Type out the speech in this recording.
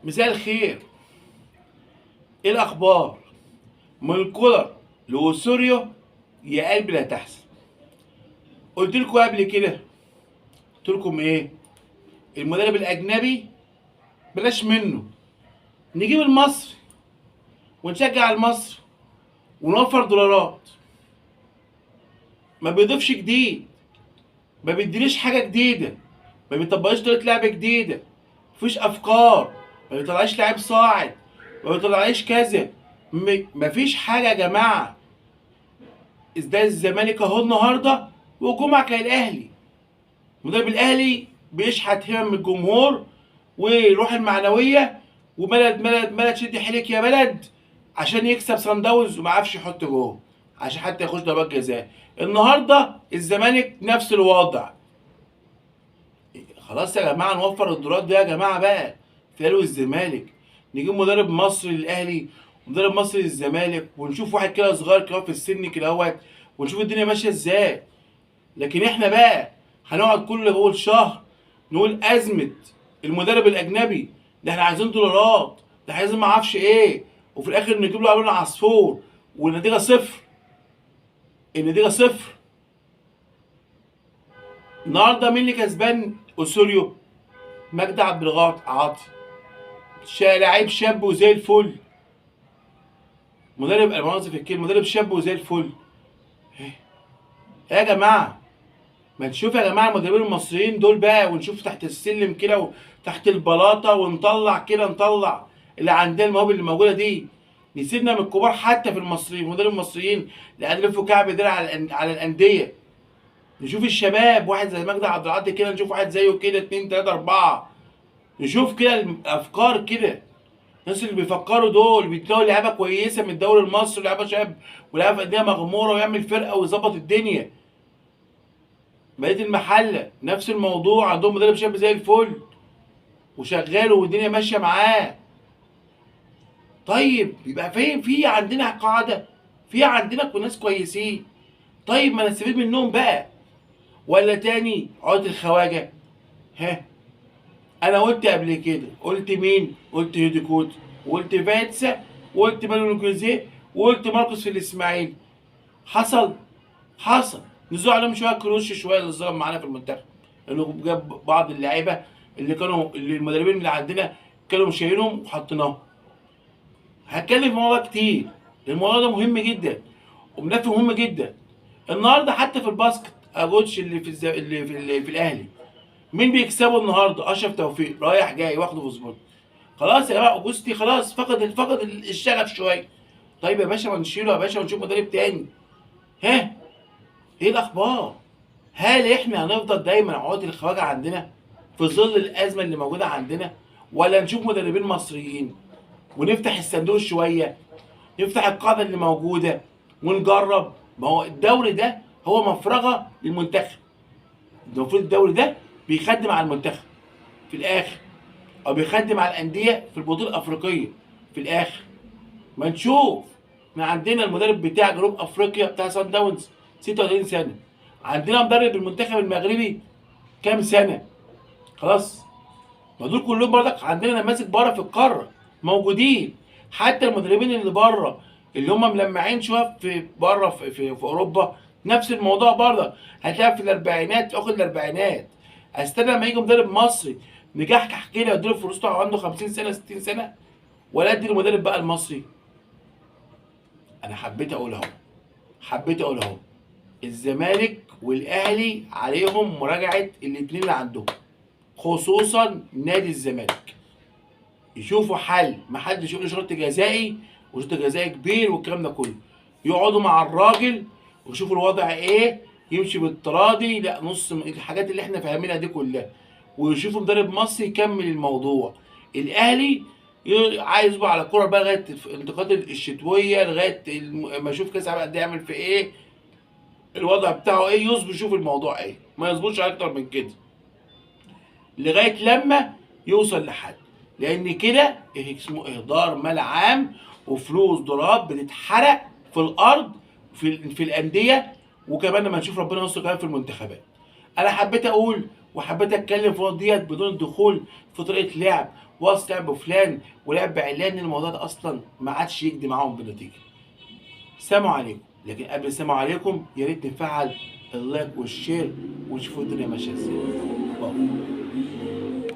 مساء الخير. ايه الاخبار؟ من كولر لأوسوريو، يا قلبي لا تحزن. قلت لكم قبل كده، قلت لكم ايه؟ المدرب الاجنبي بلاش منه، نجيب المصري ونشجع المصري ونوفر دولارات. ما بيضيفش جديد، ما بيدينيش حاجة جديدة، ما بيطبقش طريقه لعب جديدة، مفيش افكار، ما بيطلعش لاعب صاعد، ما بيطلعش كذا، مفيش حاجة يا جماعة. ازاي الزمالك اهو النهارده وجمعه كان الاهلي، مدرب الاهلي بيشحت همم من الجمهور وروح المعنوية، وبلد بلد بلد شد حيلك يا بلد عشان يكسب صن داونز وما عرفش يحط جول عشان حتى يخش ضربات جزاء. النهارده الزمالك نفس الوضع. خلاص يا جماعة نوفر الدولارات ده يا جماعة بقى في الاهلي والزمالك، نجيب مدرب مصري للاهلي ومدرب مصري للزمالك، ونشوف واحد كده صغير كده في السن كده اهوت، ونشوف الدنيا ماشية ازاي. لكن احنا بقى هنقعد كل اول شهر نقول ازمة المدرب الاجنبي ده، احنا عايزين دولارات، ده عايزين ما اعرفش ايه، وفي الاخر نجيب له قالوا عصفور والنتيجة صفر. النتيجة صفر. النهارده مين اللي كسبان؟ اوسوريو، مجدي عبد العاطي، لعيب شاب وزي الفل، مدرب المؤاخذة في الكلمة، مدرب شاب وزي الفل. ايه يا جماعة؟ ما نشوف يا جماعة المدربين المصريين دول بقى، ونشوف تحت السلم كده وتحت البلاطه، ونطلع كده، نطلع اللي عندنا المواهب اللي موجودة دي. نسيبنا من الكبار حتى في المصريين، المدربين المصريين اللي قاعدين يلفوا كعب دراع على الاندية. نشوف الشباب، واحد زي مجدي عبد العاطي كده، نشوف واحد زيه كده، 2 3 4، نشوف كده الافكار كده. الناس اللي بيفكروا دول بيطلعوا لعيبة كويسة من الدوري المصري، لعيبة شباب ولعيبة في اندية مغمورة، ويعمل فرقه ويظبط الدنيا. بقية المحلة نفس الموضوع، عندهم مدرب شاب زي الفل وشغال والدنيا ماشية معاه. طيب يبقى فين؟ في عندنا قاعدة، في عندنا ناس كويسين، طيب ما نستفيد منهم بقى. ولا تاني عقده الخواجه؟ ها، انا قلت قبل كده، قلت مين؟ قلت هيديكوت، وقلت فاتسا، وقلت مانويل جوزيه، وقلت ماركوس في الاسماعيلي. حصل؟ حصل. نزلوا عليهم شوية كروش شوية اللي ظلم معانا في المنتخب، لانه جاب بعض اللعيبة اللي كانوا اللي المدربين اللي عندنا كانوا مشايلهم وحطيناهم. هتكلم في الموضوع كتير، الموضوع ده مهم جدا وملف مهم جدا. النهارده حتى في ال basket، اجوتش اللي في الز... اللي في, اللي في الاهلي، مين بيكسبه النهارده؟ اشرف توفيق، رايح جاي واخده في زبون. خلاص يا جماعة اوجوستي خلاص فقد الشغف شوية. طيب يا باشا ما نشيله يا باشا ونشوف مدرب تاني. ها، ايه الاخبار؟ هل احنا هنفضل دايما عقده الخواجه عندنا في ظل الازمة اللي موجودة عندنا، ولا نشوف مدربين مصريين ونفتح الصندوق شوية، نفتح القاعدة اللي موجودة ونجرب؟ ما هو الدوري ده هو مفرغة للمنتخب، المفروض الدوري ده بيخدم على المنتخب في الاخر، او بيخدم على الاندية في البطولة الافريقية في الاخر. ما نشوف، احنا عندنا المدرب بتاع جنوب افريقيا بتاع سان داونز 36 سنة، عندنا مدرب المنتخب المغربي كام سنة، خلاص. ما دول كلهم برضك عندنا نماذج بره في القارة موجودين. حتى المدربين اللي بره اللي هم ملمعين شوية في بره في, في, في اوروبا نفس الموضوع برضه، هتلاقي في الاربعينات، في اخر الاربعينات. استنى لما يجي مدرب مصري نجحكح كده يديله فرصته عنده 50 سنة 60 سنة، ولا ادي المدرب بقى المصري؟ انا حبيت اقول اهو، حبيت اقول اهو، الزمالك والاهلي عليهم مراجعه الاثنين اللي عندهم، خصوصا نادي الزمالك. يشوفوا حل، ما حدش يقول شرط جزائي وشرط جزائي كبير والكلام ده كله. يقعدوا مع الراجل ويشوفوا الوضع ايه، يمشي بالتراضي، لا نص الحاجات اللي احنا فاهمينها دي كلها، ويشوفوا مدرب مصري يكمل الموضوع. الاهلي عايز بقى على الكورة بقى لغاية الانتقادات الشتوية، لغاية ما اشوف كاس العالم يعمل في ايه، الوضع بتاعه ايه، يظبط يشوف الموضوع ايه، ما يظبطش اكتر من كده لغاية لما يوصل لحد، لان كده اسمه اهدار مال عام وفلوس دولارات بتتحرق في الارض في الاندية، وكمان لما نشوف ربنا يستر كمان في المنتخبات. انا حبيت اقول وحبيت اتكلم في النقطة ديت بدون الدخول في طريقه لعب واصل لعب فلان ولعب علان، الموضوع ده اصلا ما عادش يجدي معاهم بنتيجة. سلام عليكم. لكن قبل السلام عليكم يا ريت نفعل ال like وال share ونشوفوا الدنيا ماشية ازاي. bye.